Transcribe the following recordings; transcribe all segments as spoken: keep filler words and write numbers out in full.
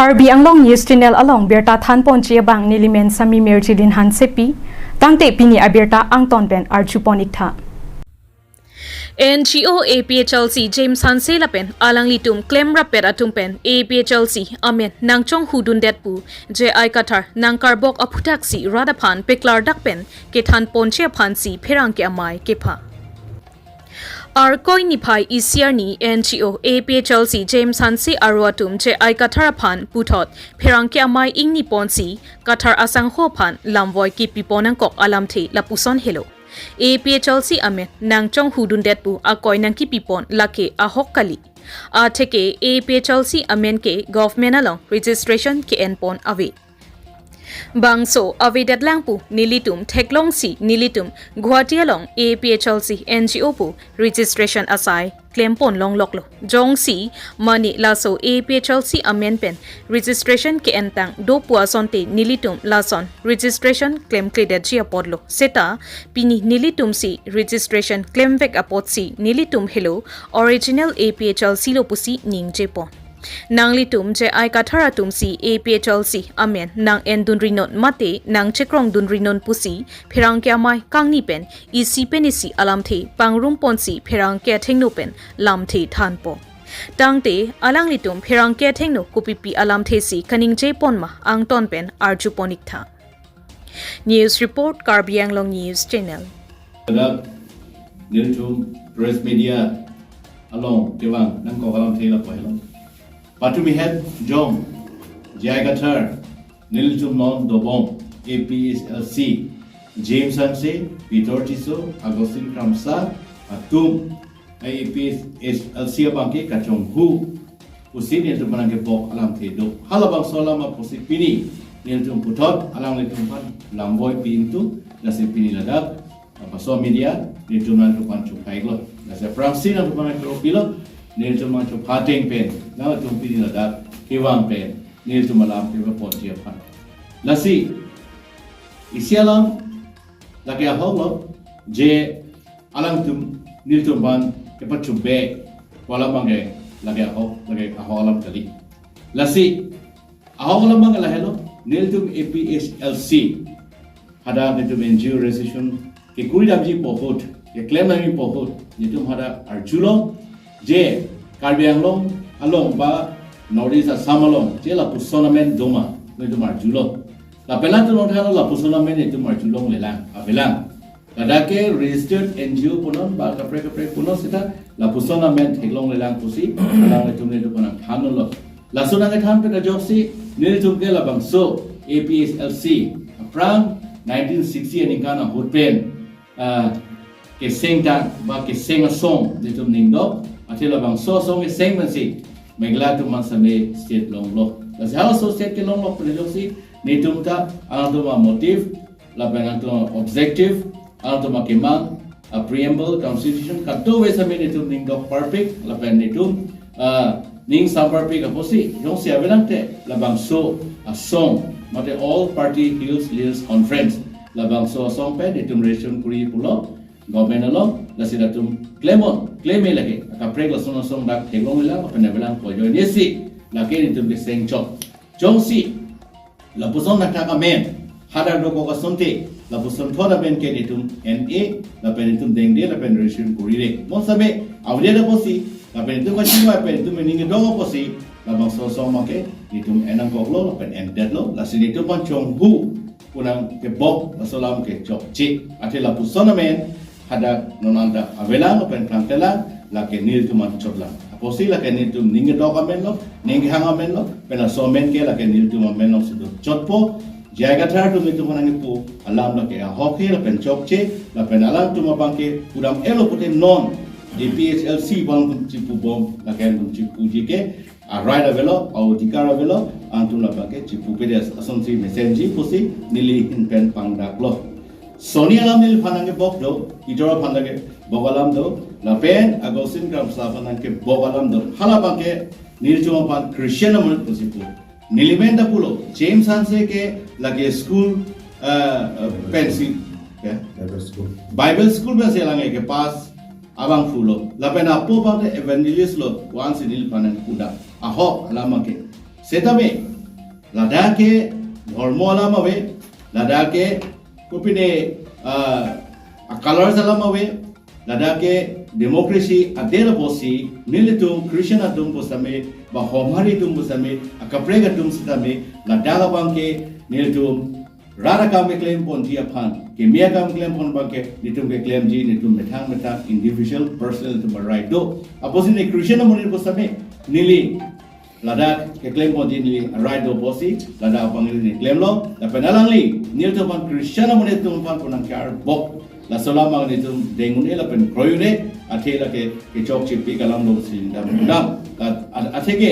Karbi Anglong News Channel along birta thanponji abang nelimen Sami Mirjilin Hansepi, tangte pini abirta angton pen arjupon iktha. N G O A P H L C James Hanse lapen alanglitum klemrap pet atum pen A P H L C amen nangchonghudundet pu J I Kathar nangkarbok aphuthak si rat aphan peklardak pen kethanponji aphan si pherangke amei kepha. Arkoi niphai isi arni N G O A P H L C James Hanse aro atum J I Kathar aphan puthot pherangke amei ingniponsi Kathar asangho aphan lamvoi kipipon nangkok alamthe lapuson helo. A P H L C amen nangchonghudundet pu akoi nangkipipon lake ahok kali. Atheke A P H L C amen ke government along registration ke-enpon ave. Bangso avedetlang pu nelitum theklongsi nelitum Guwahati along A P H L C N G O pu registration asai klempon longloklo. Jongsi mane laso A P H L C amen pen registration ke-entang do pu asonte nelitum lason registration klemkledetji apotlo. Seta pini nelitum si registration klemvek apotsi nelitum helo original A P H L C lo pusi ningjepon. Nanglitum J I Kathar atum si A P H L C amen nang-endunrinon mate nangchekrongdunrinon pusi pherangke amei kangni pen isi pen isi alamthe pangrumponsi pherangke athengno pen lamthe thanpo. Tangte alanglitum pherangke athengno kopipi alamthe si kaningjepon ma angton pen arjupon iktha. News report, Karbi Anglong News Channel. Ladak nelitum press media along kevang nangkok alamthe lapu helo. Patumi het jong J I Kathar, nelitum non dobom A P H L C, James Hanse, Peter Tisso, Augustine Kramsa atum A P H L C abang ke kachonghu pusi nelitum aphan nangkebok alamthe do. Halabangso alam apotsi pini nelitum puthot alanglitum aphan lamvoi pi ingtung, lasi pini ladak, ah, laso media nelitum nangtum aphan chuphaiklo. Lasi aphrangsi nangtum aphan nangkeropilo, nelitum nangchupha ateng pen nangtum pini ladak kevang pen nelitum alam kepaponji aphan. Lasi isi alam lake ahoklo, je alangtum nelitum aphan kepachube pu alam abang ke lake ahok, lake ahok alam kali. Lasi ahok alam abang ke lahelo, nelitum A P H L C hadak nelitum N G O registration kekuri damji pu ahut, keklem damji pu ahut nelitum hadak arjulo, je Karbi Anglong along ba North East Assam along je lapuson amen doma nelitum arjulo. Lapen latum nangthalo lapuson amen nelitum arjulonglelang, avelang. Ladak ke registered N G O punon ba kaprek kaprek punon seta lapuson amen theklonglelang pusi alanglitum nelitum aphan nangthanlo. Laso nangkethan pen ajoksi nelitum ke labangso A P H L C aphrang nineteen sixty aningkan ahut pen, ah, keseng tang ba keseng asong nelitum ningdok, athe labangso asong keseng pensi Meghalaya atum aphan same state longlo. Lasi halaso state kelonglok pen ajoksi nelitum ta alangtum amotive lapen alangtum a-objective, alangtum akemang, a-preamble, constitution, kadokave same nelitum ningdok parpik, lapen nelitum, ah, ning samparpik apotsi, jongsi avelang te, labangso asong, mate All Party Hills Leaders Conference, labangso asong pen nelitum registration kuri pulo, government along, lasi latum klemon, kleme lake, kaprek lason asong dak theklonglelang, lapen avelang pu ajoinesi, lake nelitum keseng chok. Jongsi lapuson nangthak amen hadak dokok asonte, lapuson thot amen ke nelitum en-e, lapen nelitum dengde, lapen registration kurire. Bonsitame avedet apotsi, lapen nelitum kachingvai pen nelitum ning kedok apotsi, labangso asong abang ke nelitum en nangkoklo, lapen endetlo, lasi nelitum aphan chonghu pu nangkebok laso alam ke chokche. Athe lapuson amen hadak non anta avelang lapen klangklelang, lake nelitum aphan chotlang. Apotsi lake nelitum ning kedok amen lo, ning kehang amen lo, pen laso amen ke lake nelitum amen alongsi dochotpo. J I Kathar atum nelitum aphan nangkipu alam lake ahok he lapen chokche, lapen alangtum abang ke pudam-etlo pute non A P H L C abang atum chipubom, lake atum chipuji ke a-right avelo, a-odhikar avelo, alangtum labang ke chipupedet asonsi mesenji pusi neli ahin pen pangdaklo. Soni alam neliphan nangkebok do, Peter aphan nangkebok alam do, lapen Augustine Kramsa aphan nangkebok alam do. Halabang ke nelitum aphan Christian amonit pusi pu. Nelimen ta pulo, James Hanse ke lake school, eh, eh, pensi, ya? Bible school. Bible school pensi alang ke pass abang pulo. Lapen apo abang te evangelist lo, pu-ansi neliphan nangpudak. Ahok alam abang ke. Setame, Ladak ke dhormo alam ave, ladak ke kopine, ah, a-colors alam ave, ladak ke democracy adet apotsi nelitum Christian atum pusitame, ba Honghari atum pusitame, akaprek atum sitame, ladak abang ke nelitum rat akam keklem ponji aphan, keme akam keklem pon abang ke nelitum keklemji, nelitum methang methang individual personal nelitum a-right do. Apotsi ne Christian amonit pusitame, neli ladak keklem ponji neli a-right do apotsi, ladak abang neli klemlo, lapen alangli nelitum aphan Christian amonit atum aphan konang ke arbok, laso alam abang nelitum deng un-e lapen kroi un-e, athe lake kechok chipi kalang dongsi dam dam. Kat-, a-, athe ke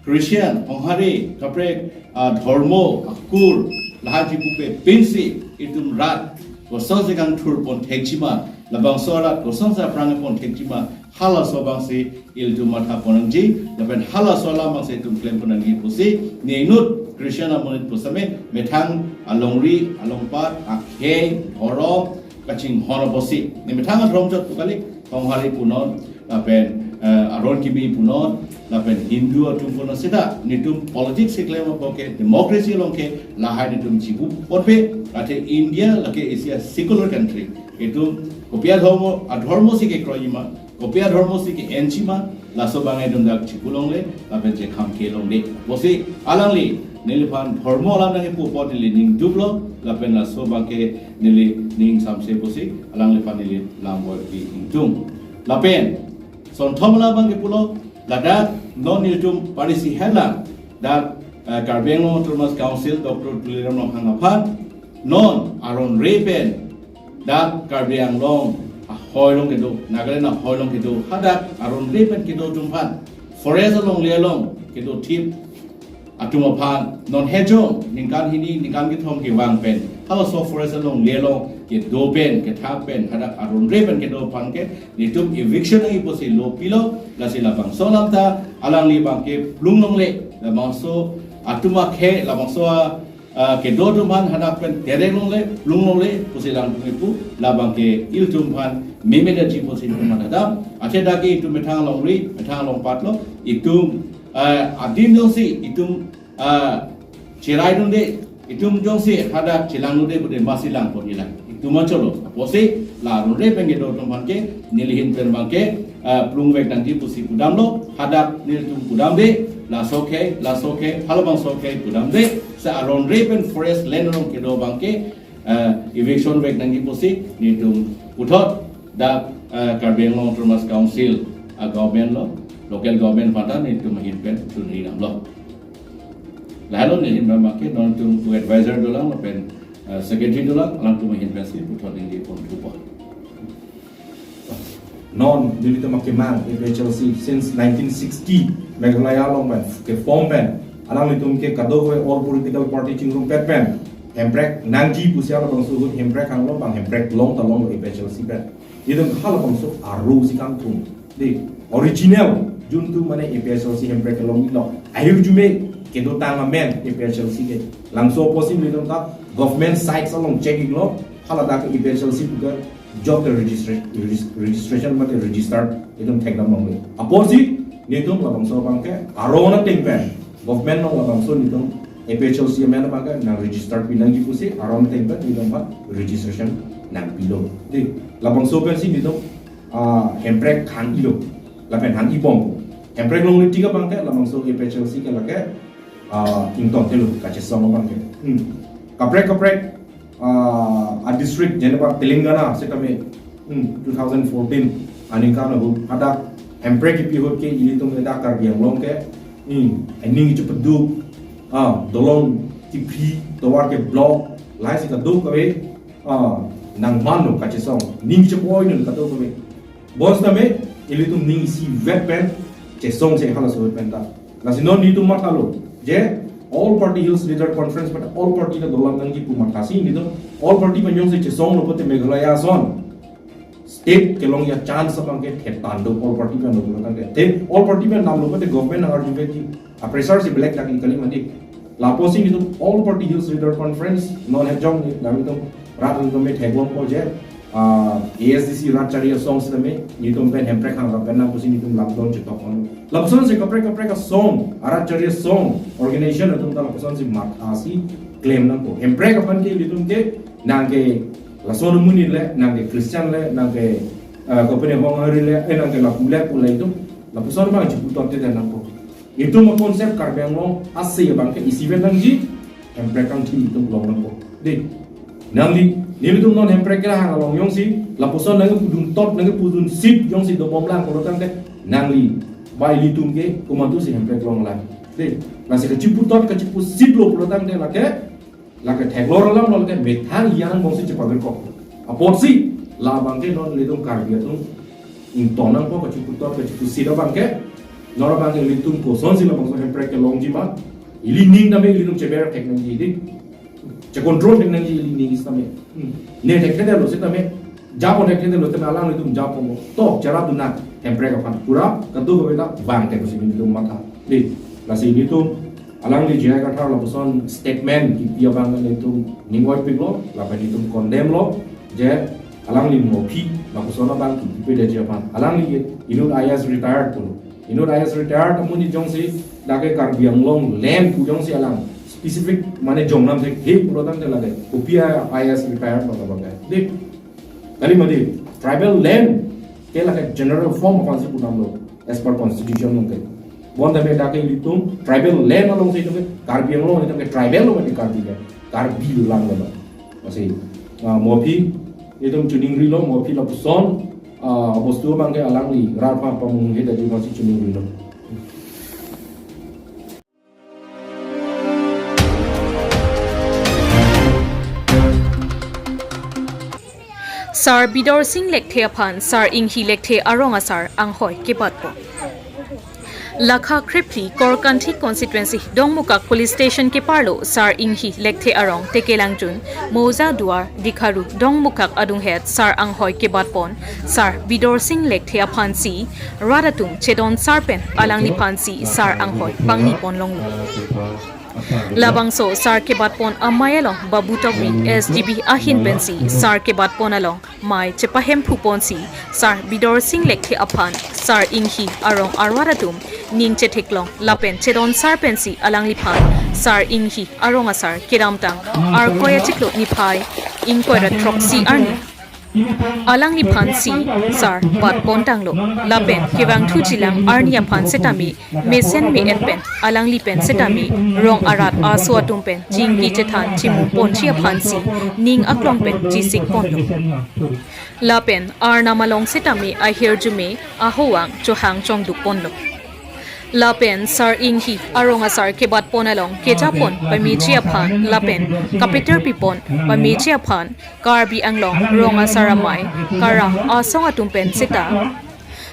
Christian, Honghari, kaprek, ah, dhormo, akur, lahai chipupe pinsi, itum rat kosonsi kangthur pon thekji ma, labangso arat kosonsi aphrang pon thekji ma, halaso abangsi ilitum matha pon nangji, lapen halaso alam abangsi itum klem pon nangji pusi, ne inut Christian amonit pusitame, methang alongri, alongpat, akhei, dhorom, kachinghon apotsi. Ne methang adhorom chot pu kali, Honghari punon, lapen, eh, aron kimi punon, lapen Hindu atum punon seta, nelitum politics keklem apot ke, democracy along ke, lahai nelitum chibu ponpe, athe India lake Asia secular country. Itum kopi adhormo, adhormo si kekroi ma, kopi adhormo si ke-enji ma, laso abang itum dak chipu longle, lapen chekham ke longle. Apotsi alangli neliphan dhormo alam nangkepu apot neli ning duklo, lapen laso abang ke neli ning samse apotsi, alangliphan neli lam boi pi ingtung. Lapen, sonthom alam abang kepulo, ladak non nelitum parisi helang, dak, eh, Karbi Anglong Autonomous Council, Doctor Tuliram Ronghang aphan, non aron re pen, dak Karbi Anglong ahoi along kedo, Nagaland ahoi along kedo, hadak aron re pen kedo atum aphan, forest alongle along kedo thip atum aphan, non hejong, ningkan hini, ningkan kethom kevang pen, halaso forest alongle along kedo pen, kethap pen, hadak aron re pen kedo aphan ke, nelitum eviction nangji pusi law pilo, lasi labangso alam ta, alangli abang ke plung longle, labangso atum akhei, labangso a, ah, kedo atum aphan hadak pen terek longle, plung longle, pusi alangtum kepu, labang ke ilitum aphan meme daji pusi itum matha dam, athe dak ke itum methang alongri, methang alongpat lo, itum, ah, adim jongsi, itum, ah, cherai dunde, itum jongsi hadak chelang dunde, bude masi lang pon ilang. Itum ma cholo, apotsi, la aron re pen kedo atum aphan ke, neli ahin pen abang ke, ah, plung vek nangji pusi pudamlo, hadak nelitum pudamde, laso akhei, laso akhei, halabangso akhei pudamde, sa aron re pen forest land along kedo abang ke, eh, eviction vek nangji pusi, nelitum puthot, dak, eh, Karbi Anglong Autonomous Council, ah, government lo, local government aphan ta nelitum ahin pen chunri damlo. Lahelo neli ahin pen abang ke, non itum pu advisor dolang, lapen, eh, secretary dolang, alangtum ahin pensi puthot neli pon thupo. Non, nelitum akemang, A P H L C, since nineteen sixty, Meghalaya along pen, ke form pen, alanglitum ke kadokave all political party chingrumpet pen, hemprek nangji pusi halabangso ahut hemprek hanglo, bang hemprek long ta longlo A P H L C pen. Itum halabangso aro si kangthum. Dei, original, juntu mane A P H L C hemprek kelong ilo. Ahirjume, kedotang amen A P H L C ke. Labangso apotsi nelitum ta government sites along check iklo, haladak A P H L C pu ke jok ke registra-, regis-, registration mate register itum thekdam longle. Apotsi nelitum labangso abang ke aron ateng pen, government along labangso nelitum A P H L C amen abang ke nang register pi nangji pusi aron ateng pen nelitum abang registration nangpilo. Dei, labangso pensi nelitum, ah, hemprek hang ilo, lapen hang ibom. Hemprek longle tik abang ke labangso A P H L C ke lake, ah, ingtong telo kachesong abang ke. Hmm. Kaprek kaprek, ah, a-district, jeneba Telangana setame, hmm, two thousand fourteen aningkan ahut hadak hemprek kipi ahut ke ilitum hadak Karbi Anglong ke, hmm, aning chepeduk, ah, dolong kiphi, tovar ke block, lahai si kadokave, ah, nangmanlo kachesong, ning chepoi nun kadokave. Bonsitame, ilitum ning isivet pen chesongse halaso pen ta. Lasi non nelitum mathalo, je all party hills leader conference pen all party ta dolang nangji pu mathasi nelitum all party pen jongsi chesonglo pulote Meghalaya ason state kelong a-chance abang ke thetan do, all party pen lo pulo tangte. Te all party pen damlo pulote government nang arju vekji. A-pressure si black taki kali mati. Lapusi nelitum all party hills leader conference non hejong ni nelitum rat nelitum me thekbompo je ah, A S D C rat chari asong sitame, nelitum pen Hemprek hangrap pen nangpusi nelitum lockdown chetok on. Lapuson si kaprek kaprek asong, arat chari asong, organization atum ta lapuson si mat asi claim nangpo. Hemprek aphan ke nelitum ke nang ke lason amonit le, nang ke Christian le, nang ke, ah, kopine honghari le, eh, nang ke lapu le pu le itum. Lapuson abang chiputot te nangpo. Itum a-concept Karbi Anglong ase abang ke isi pen nangji, Hemprek kangthim itum long nangpo. Dei. Nangli, nelitum non Hemprek kelang along jongsi, lapuson nangkepudun tot, nangkepudun sip jongsi dobom lang pulo tangte, nangli, ba ilitum ke, komantu si Hemprek long lang. Dei. Lasi kachiputot, kachipusiplo pulo tangte lake, lake theklor alam lo lake methang yang bongsi chepavirkok. Apotsi, labang ke non nelitum Karbi atum ingtong nangpo kachiputot, kachipusit abang ke, non abang ke nelitum kosonsi labangso Hemprek kelongji ma, ili ning tame ilitum cheber thek nangji dei. Che-control thek nangji ili ning sitame. Hmm. Ne thekthedetlo sitame. Japon thekthedetlo sitame alanglitum japon. To, chera tu na Hemprek aphan. Pura, katu kaweta bang thek si nelitum matha. Dei, lasi nelitum alangli J I Kathar lapuson statement kipi abang nelitum ning oipiklo, lapen nelitum condemn lo, je alangli mophi lapuson abang kipi pedeji aphan. Alangli inut I A S retired pulo. Inut I A S retired amonit jongsi lake Karbi Anglong land pu jongsi alang specific mane jongnam thek he pulo tangte lake kopi I A S retired lo labang ke. Dei, kali mati tribal land ke lake general form aphansi pudamlo as per constitution along ke. Bonta me lake ilitum tribal land alongsi itum ke Karbi Anglong itum ke tribal lo mati Karbi ke. Karbi lang lo. Lasi, ah, mophi itum chiningrilo, mophi lapuson, ah, bostu abang ke alangli rat aphan pamung he daji aphansi chiningrilo. Sar Bidor Sing Lekthe aphan Sar Inghi Lekthe arong asar anghoi kebatpon. Lakha krephli Korkanthi constituency Dongmukak police station keparlo Sar Inghi Lekthe arong Tekelangjun, Mouza Duar, Dikharu, Dongmukak adunghet sar anghoi kebatpon Sar Bidor Sing Lekthe aphansi rat atum chedon sar pen alangliphansi sar anghoi pangniponlonglo. Labangso sar kebatpon amei along Babu Tokbi S G B ahin pensi sar kebatpon along mei chepahemphuponsi Sar Bidor Sing Lekthe aphan Sar Inghi arong arat atum ning chetheklong lapen chedon sar pensi alangliphan Sar Inghi arong asar kedamtang Arkoi achiklo niphai ingkoi ra throksi arni alangliphansi sar batpontanglo lapen kevangthu jilang arni aphan setame mesen me-et pen alangli pen setame rong arat aso atum pen chingki chethan chimuponji aphansi ning aklong pen chisikponlo. Lapen arnam along setame ahirjume ahowang chohang chongdukponlo. Lapen Sar Inghi arong asar kebatpon along kejapon pameji aphan lapen kapeterpipon pameji aphan Karbi Anglong rong asar amei kara asong atum pen seta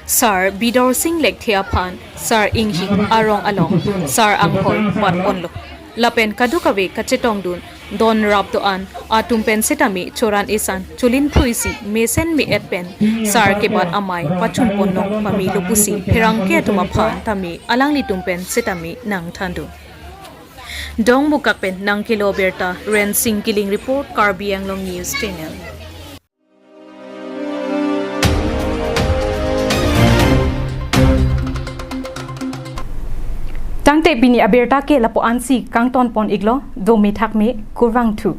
Sar Bidor Sing Lekthe aphan Sar Inghi arong along sar anghoi batponlo. Lapen kadokave kachetongdun don rap do-an atum pen setame choran esan cholinphruisi mesen me-et pen sar kebat amei pachunponlong pamelo pusi pherangke atum aphan tame alanglitum pen setame nangthandun. Dongmukak pen nangkelo abirta Rensing Killing report, Karbi Anglong News Channel. Tangte pini abirta ke lapu-ansi kangtonpon-iklo, dome thakme, kurvangthu.